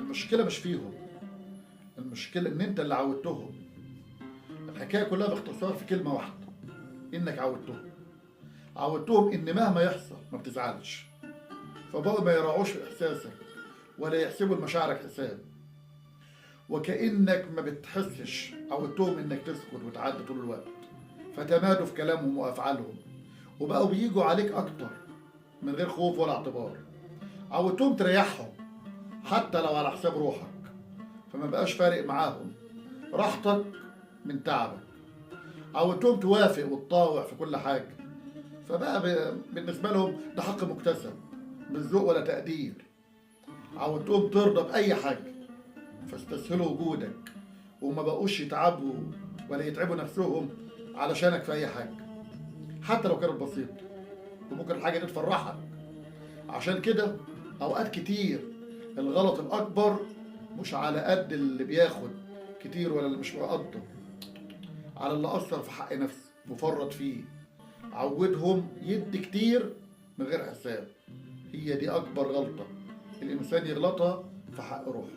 المشكلة مش فيهم، المشكلة إن أنت اللي عودتهم. الحكاية كلها باختصار في كلمة واحدة، إنك عودتهم. عودتهم إن مهما يحصل ما بتزعلش، فبقوا ما يراعوش في إحساسك ولا يحسبوا لمشاعرك حساب، وكأنك ما بتحسش. عودتهم إنك تسكت وتعدي طول الوقت، فتمادوا في كلامهم وأفعالهم، وبقوا بيجوا عليك أكتر من غير خوف ولا اعتبار. عودتهم تريحهم حتى لو على حساب روحك، فما بقاش فارق معاهم راحتك من تعبك. عودتهم توافق وتطاوع في كل حاجة، فبقى بالنسبة لهم ده حق مكتسب، مش ذوق ولا تقدير. عودتهم ترضى بأي حاجة، فاستسهلوا وجودك وما بقوش يتعبوا ولا يتعبوا نفسهم علشانك في أي حاجة، حتى لو كانت بسيطة، وممكن الحاجة دي تفرحك. عشان كده أوقات كتير الغلط الأكبر مش على قد اللي بياخد كتير ولا اللي مش مقدر، على اللي أثر في حق نفسه وفرط فيه. عودهم يدي كتير من غير حساب، هي دي أكبر غلطة الإنسان يغلطها في حق روحه.